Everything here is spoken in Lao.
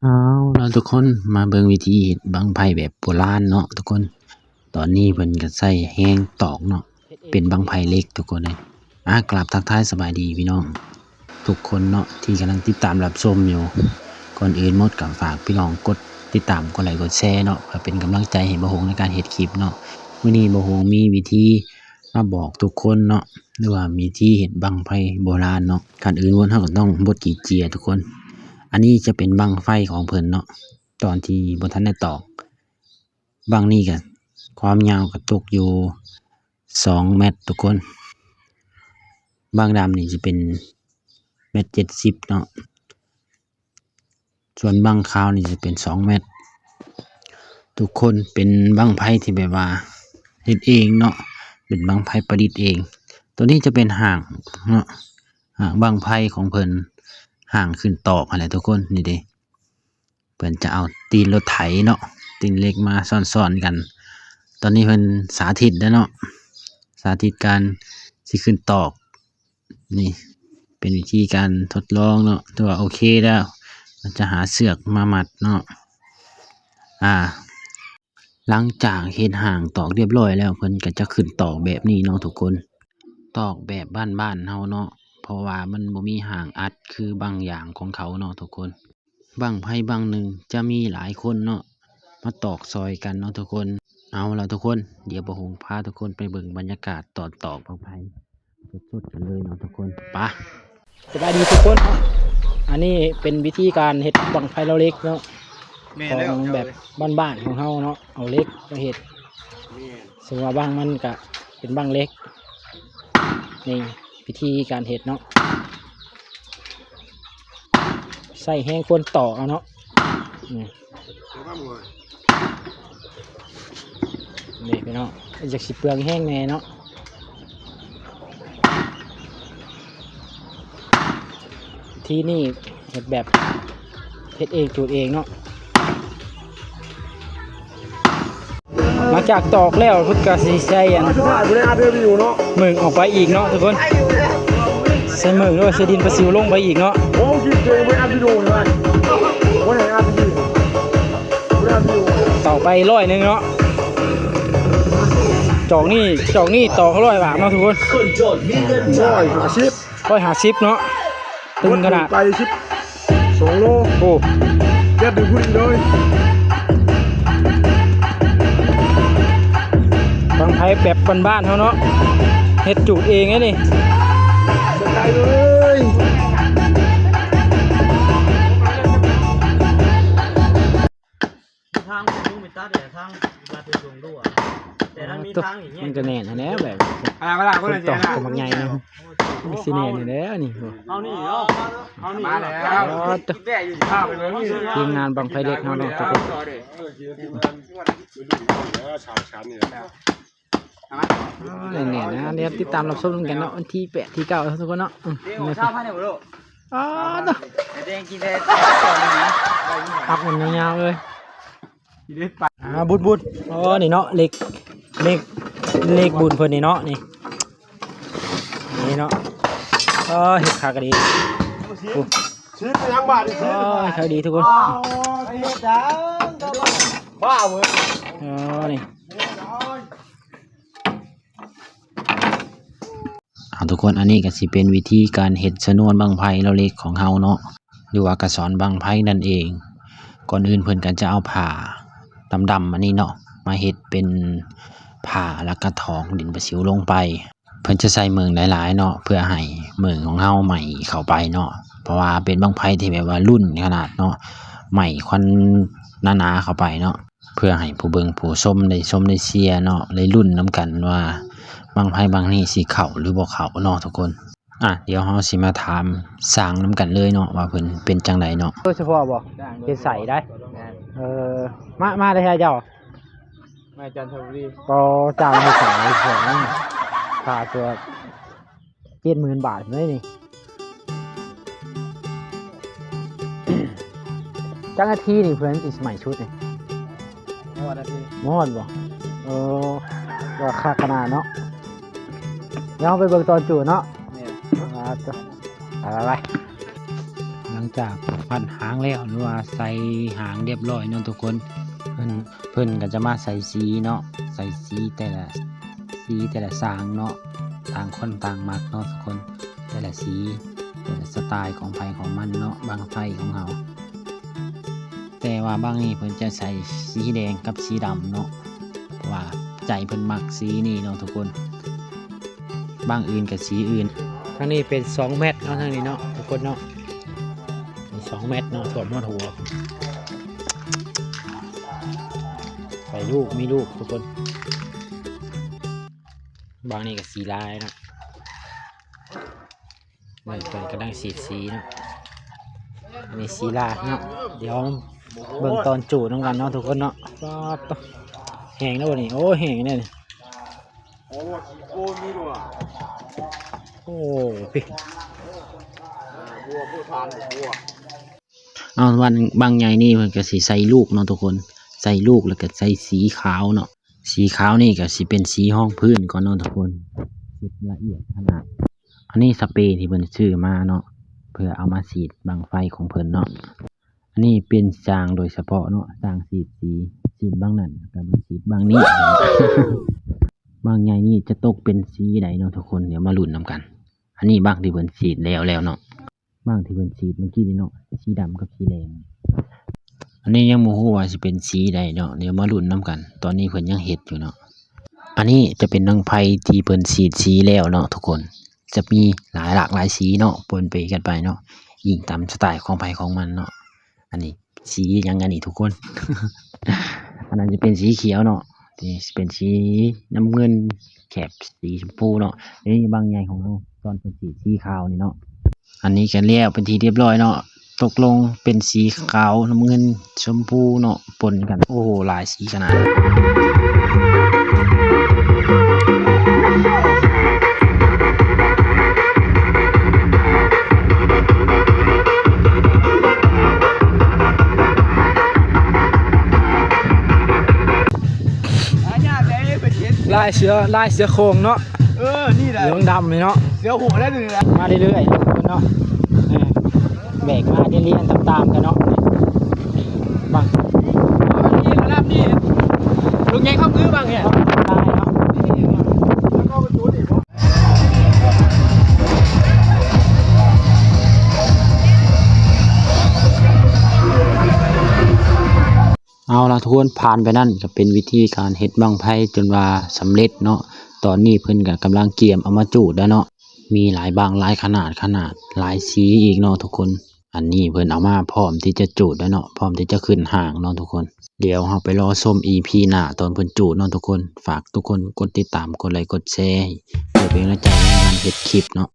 ເອົາລະທຸກຄົນ ມາເບິ່ງວິທີເຮັດບັ້ງໄຟແບບໂບລານເນາະທຸກຄົນ. ຕອນນີ້ເພິ່ນກະໃຊ້ແຮງຕອກເນາະ ເປັນບັ້ງໄຟເຫຼັກທຸກຄົນເອີຍ. ອາ ກາບທັກທາຍສະບາຍດີພີ່ນ້ອງທຸກຄົນເນາະ ທີ່ກຳລັງຕິດຕາມຮັບຊົມຢູ່. ກ່ອນອື່ນໝົດກະຝາກພີ່ນ້ອງກົດຕິດຕາມ ກົດໄລ ກົດແຊເນາະ ເພື່ອເປັນກຳລັງໃຈໃຫ້ບ່າວຫົງໃນການເຮັດຄລິບເນາະ. ມື້ນີ້ບ່າວຫົງມີວິທີມາບອກທຸກຄົນເນາະ ຫຼືວ່າວິທີເຮັດບັ້ງໄຟໂບລານເນາະ. ກ່ອນອື່ນໝົດເຮົາກະຕ້ອງບົດຂີ້ເຈຍທຸກຄົນ. ອັນນີ້ຈະເປັນບັ້ງໄຟຂອງເພິ່ນເນາະ ຕອນທີ່ບໍ່ທັນໄດ້ຕອກ. ບັ້ງນີ້ກະຄວາມຍາວກະຕົກຢູ່ສອງແມັດທຸກຄົນ. ບັ້ງດຳນີ້ຈະເປັນແມັດເຈັດສິບເນາະ ສ່ວນບັ້ງຂາວນີ້ຈະເປັນສອງແມັດທຸກຄົນ. ເປັນບັ້ງໄຟທີ່ແບບວ່າເຮັດເອງເນາະ ເປັນບັ້ງໄຟປະດິດເອງ. ໂຕນີ້ຈະເປັນຫາງເນາະ ຫາງບັ້ງໄຟຂອງເພິ່ນ ຫາງຂຶ້ນຕອກຫັ້ນແຫຼະທຸກຄົນ. ນີ້ເດ້ ເພິ່ນຈະເອົາຕີນລົດໄຖເນາະ ຕີນເຫຼັກມາຊ້ອນໆກັນ. ຕອນນີ້ເພິ່ນສາທິດແລ້ວເນາະ ສາທິດການຊິຂຶ້ນຕອກ. ນີ້ເປັນວິທີການທົດລອງເນາະ ຖືວ່າໂອເຄແລ້ວ. ເຮົາຈະຫາເຊືອກມາມັດເນາະ. ອາ ຫຼັງຈາກເຮັດຫາງຕອກຮຽບຮ້ອຍແລ້ວ ເພິ່ນກະຈະຂຶ້ນຕອກແບບນີ້ເນາະທຸກຄົນ. ຕອກແບບບ້ານໆເຮົາເນາະ ເພາະວ່າມັນບໍ່ມີຫາງອັດຄືບັ້ງຢາງຂອງເຂົາເນາະທຸກຄົນ. ບັ້ງໄຟບັ້ງໜຶ່ງຈະມີຫຼາຍຄົນເນາະ ມາຕອກຊ່ອຍກັນເນາະທຸກຄົນ. ເອົາລະທຸກຄົນ ດຽວບ່າວຫົງພາທຸກຄົນໄປເບິ່ງບັນຍາກາດຕອນຕອກບັ້ງໄຟສົດໆກັນເລີຍເນາະທຸກຄົນ. ປະ ສະບາຍດີທຸກຄົນເນາະ ອັນນີ້ເປັນວິທີການເຮັດບັ້ງໄຟເຫຼົ່າເຫຼັກເນາະ ແມ່ນແລ້ວ ຂອງແບບບ້ານໆຂອງເຮົາເນາະ ເອົາເຫຼັກມາເຮັດ. ແມ່ນ ເຊິ່ງວ່າບັ້ງມັນກະເປັນບັ້ງເຫຼັກ. ນີ້ວິທີການເຮັດເນາະ ໃຊ້ແຮງຄົນຕອກເອົາເນາະ. ນີ້ ນີ້ພີ່ນ້ອງ ຢາກຊິເປືອງແຮງແດ່ເນາະ. ທີ່ນີ້ເຮັດແບບເຮັດເອງຈູດເອງເນາະ. ຫຼັງຈາກຕອກແລ້ວ ເພິ່ນກະຊິໃສ່ອັນ ບໍ່ໄດ້ອັດວິດີໂອເນາະ ເໝິງອອກໄປອີກເນາະທຸກຄົນ. ໃສ່ເໝິງ ຫຼືວ່າໃສ່ດິນປະສິວລົງໄປອີກເນາະ. ໂອ້ ກິນເຈ ບໍ່ໄດ້ອັດວິດີໂອເລີຍ ບໍ່ໄດ້ອັດວິດີໂອ ບໍ່ໄດ້ອັດວິດີໂອ. ຕອກໄປຮ້ອຍໜຶ່ງເນາະ ຈອກນີ້ ຈອກນີ້ຕອກຮ້ອຍບາດເນາະທຸກຄົນ. ຮ້ອຍຫ້າສິບ ຮ້ອຍຫ້າສິບເນາະ ຕຶງຂະໜາດ ໄປສິບສອງໂລ. ໂອ້ ແກັບຢູ່ພຸ້ນເລີຍ. ບັ້ງໄຟແບບບ້ານໆເຮົາເນາະ ເຮັດຈູດເອງເດ້ນີ້ ສະໄຕເອີຍ. ທາງໄປສູງໄປຕັດແຫຼະ ທາງລັດໄປສູງດ້ວຍ ແຕ່ນັ້ນມີທາງອີກແຍກ ມັນກະແໜ້ນຫັ້ນແຫຼະ ແບບ ອາ ເວລາຄົນຕອກກະບັກໃຫຍ່ເນາະ ມັນຊິແໜ້ນຫັ້ນແຫຼະນີ້. ເອົານີ້ເນາະ ເອົານີ້ ມາແລ້ວ ໂອ້ ທີມງານບັ້ງໄຟເຫຼັກເຮົາເນາະທຸກຄົນ. ແໜ້ນໆນະ ດຽວຕິດຕາມຮັບຊົມນຳກັນເນາະ ວັນທີແປດ ທີເກົ້າເນາະທຸກຄົນເນາະ. ອືມ ເດໂອ ຊາວພັນ ເດໂອ ອໍ ແດງກິນແດ່ ອັບມັນຍາວໆເລີຍ. ອ່າ ບຸນໆ ອໍ ນີ້ເນາະ ເຫຼັກ ເຫຼັກ ເຫຼັກບຸນເພິ່ນນີ້ເນາະ ນີ້ ນີ້ເນາະ. ອໍ ເຮັດຄັກອີ່ຫຼີ ໂອ້ ຊິໄປຫຍັງບາດນີ້ ອໍ ເຮັດຄັກດີທຸກຄົນ. ບ້າເວີຍ ອໍ ນີ້. ເອົາ ທຸກຄົນ ອັນນີ້ກະຊິເປັນວິທີການເຮັດຊະນວນບັ້ງໄຟເຫຼົ່າເຫຼັກຂອງເຮົາເນາະ ຫຼືວ່າກະສອນບັ້ງໄຟນັ້ນເອງ. ກ່ອນອື່ນເພິ່ນກະຈະເອົາຜ້າດຳໆອັນນີ້ເນາະ ມາເຮັດເປັນຜ້າ ແລ້ວກະຖອກດິນປະສິວລົງໄປ. ເພິ່ນຈະໃສ່ເໝິງຫຼາຍໆເນາະ ເພື່ອໃຫ້ເໝິງຂອງເຮົາໄໝ້ເຂົ້າໄປເນາະ ເພາະວ່າເປັນບັ້ງໄຟທີ່ແບບວ່າລຸ້ນຂະໜາດເນາະ ໄໝ້ຄວັນໜາໆເຂົ້າໄປເນາະ. ເພື່ອໃຫ້ຜູ້ເບິ່ງຜູ້ຊົມໄດ້ຊົມໄດ້ເຊຍເນາະ ໄດ້ລຸ້ນນຳກັນວ່າບັ້ງໄຟບັ້ງນີ້ຊິເຂົ້າຫຼືບໍ່ເຂົ້າເນາະທຸກຄົນ. ອ່ະ ດຽວເຮົາຊິມາຖາມຊ່າງນຳກັນເລີຍເນາະ ວ່າເພິ່ນເປັນຈັ່ງໃດເນາະ. ໂດຍສະເພາະບໍ່? ເຮັດໃສໄດ໋. ແມ່ນ. ເອີ ມາ ມາແຕ່ໃສເຈົ້າ? ມາຈານທະບູລີ. ກໍຈ້າງເຮັດໃສຂອງຄ່າຕົວ ເຈັດໝື່ນບາດເລີຍນີ້. ຈັກນາທີນີ້ເພື່ອນຊິໄໝ້ຊຸດນີ້? ຮອດນາທີ ບໍ່ຮອດບໍ່? ເອີ ວ່າຄັກຂະໜາດເນາະ. ດຽວເຮົາໄປເບິ່ງຕອນຈູດເນາະ. ແມ່ນ. ອ່າ ໄປໆໆ. ຫຼັ ຫຼັງຈາກພັດຫາງແລ້ວ ຫຼືວ່າໃສ່ຫາງຮຽບຮ້ອຍເນາະທຸກຄົນ ເພິ່ນ ເພິ່ນກໍຈະມາໃສ່ສີເນາະ ໃສ່ສີແຕ່ລະ ສີແຕ່ລະຊ່າງເນາະ ຕ່າງຄົນຕ່າງມັກເນາະທຸກຄົນ ແຕ່ລະສີ ແຕ່ລະສະໄຕຂອງໃຜຂອງມັນເນາະ ບັ້ງໄຟຂອງເຮົາ. ແຕ່ວ່າບັ້ງນີ້ເພິ່ນຈະໃສ່ສີແດງກັບສີດຳເນາະ ເພາະວ່າໃຈເພິ່ນມັກສີນີ້ເນາະທຸກຄົນ ບັ້ງອື່ນກໍສີອື່ນ. ທາງນີ້ເປັນສອງແມັດເນາະ ທາງນີ້ເນາະທຸກຄົນເນາະ ມີສອງແມັດເນາະ ຖ້ວມຮອດຫົວ ໃສ່ລູກ ມີລູກທຸກຄົນ. ບັ້ງນີ້ກໍສີລາຍເນາະ ເບິ່ງເພິ່ນກຳລັງສີດສີເນາະ ອັນນີ້ສີລາຍເນາະ ດຽວເບິ່ງຕອນຈູດນຳກັນເນາະທຸກຄົນເນາະ. ປາດໂທ້ ແຫ້ງແລ້ວບໍ່ນີ້ ໂອ້ ແຫ້ງແລ້ວນີ້ ໂອ້ ມີດ້ວຍ ໂອ້ ພີ້ ອ່າ ບົວ ຜູ້ທານບົວ. ເອົາ ບັ້ງ ບັ້ງໃຫຍ່ນີ້ເພິ່ນກໍຊິໃສ່ລູກເນາະທຸກຄົນ ໃສ່ລູກແລ້ວກໍໃສ່ສີຂາວເນາະ ສີຂາວນີ້ກໍຊິເປັນສີຮອງພື້ນກ່ອນເນາະທຸກຄົນ ເຮັດລະອຽດຂະໜາດ. ອັນນີ້ສະເປທີ່ເພິ່ນຊື້ມາເນາະ ເພື່ອເອົາມາສີດບັ້ງໄຟຂອງເພິ່ນເນາະ. ອັນນີ້ເປັນຊ່າງໂດຍສະເພາະເນາະ ຊ່າງສີດສີ ສີດບັ້ງນັ້ນ ແລ້ວກໍມາສີດບັ້ງນີ້ ບັ້ງໃຫຍ່ນີ້ຈະຕົກເປັນສີໃດເນາະທຸກຄົນ ດຽວມາລຸ້ນນຳກັນ. ອັນນີ້ບັ້ງທີ່ເພິ່ນສີດແລ້ວແລ້ວເນາະ ບັ້ງທີ່ເພິ່ນສີດເມື່ອກີ້ນີ້ເນາະ ສີດຳກັບສີແດງ. ອັນນີ້ຍັງບໍ່ຮູ້ວ່າຊິເປັນສີໃດເນາະ ດຽວມາລຸ້ນນຳກັນ ຕອນນີ້ເພິ່ນຍັງເຮັດຢູ່ເນາະ. ອັນນີ້ຈະເປັນບັ້ງໄຟທີ່ເພິ່ນສີດສີແລ້ວເນາະທຸກຄົນ ຈະມີຫຼາຍຫຼາກຫຼາຍສີເນາະ ປົນເປກັນໄປເນາະ ອີງຕາມສະໄຕຂອງໃຜຂອງມັນເນາະ. ອັນນີ້ສີຫຍັງອັນນີ້ທຸກຄົນ ອັນນັ້ນຈະເປັນສີຂຽວເນາະ ນີ້ຊິເປັນສີນ້ຳເງິນ ແຄບສີຊົມພູເນາະ. ນີ້ບັ້ງໃຫຍ່ຂອງເຮົາ ຕອນເພິ່ນສີດສີຂາວນີ້ເນາະ. ອັນນີ້ກໍແລ້ວເປັນທີ່ຮຽບຮ້ອຍເນາະ ຕົກລົງເປັນສີຂາວ ນ້ຳເງິນ ຊົມພູເນາະ ປົນກັນ ໂອ້ໂຫ ຫຼາຍສີຂະໜາດ. ລາຍເສືອ ລາຍເສືອໂຄ່ງເນາະ ເອີ ນີ້ແຫຼະ ເຫຼືອງດຳນີ້ເນາະ ເສືອໂຄ່ງໄດ້ນີ້ແຫຼະ ມາເລື້ອຍໆເນາະ ເອີ ແບກມາລຽນໆຕາມໆກັນເນາະ ບັ້ງ ເອີ ນີ້ລະດັບນີ້ ລຸງໃຫຍ່ເຂົ້າຄືບັ້ງນີ້ ລາຍເນາະ ນີ້ ແລ້ວກໍປະຕູນີ້ ເອົາລະທຸກຄົນ ຜ່ານໄປນັ້ນກໍເປັນວິທີການເຮັດບັ້ງໄຟຈົນວ່າສຳເລັດເນາະ. ຕອນນີ້ເພິ່ນກໍກຳລັງກຽມເອົາມາຈູດແລ້ວເນາະ. ມີຫຼາຍບັ້ງ ຫຼາຍຂະໜາດ ຂະໜາດ ຫຼາຍສີອີກເນາະທຸກຄົນ. ອັນນີ້ເພິ່ນເອົາມາພ້ອມທີ່ຈະຈູດແລ້ວເນາະ ພ້ອມທີ່ຈະຂຶ້ນຫ້າງເນາະທຸກຄົນ. ດຽວເຮົາໄປລໍຊົມອີພີໜ້າຕອນເພິ່ນຈູດເນາະທຸກຄົນ. ຝາກທຸກຄົນກົດຕິດຕາມ ກົດໄລ ກົດແຊ ເພື່ອເປັນກຳລັງໃຈໃນການເຮັດຄລິບເນາະ.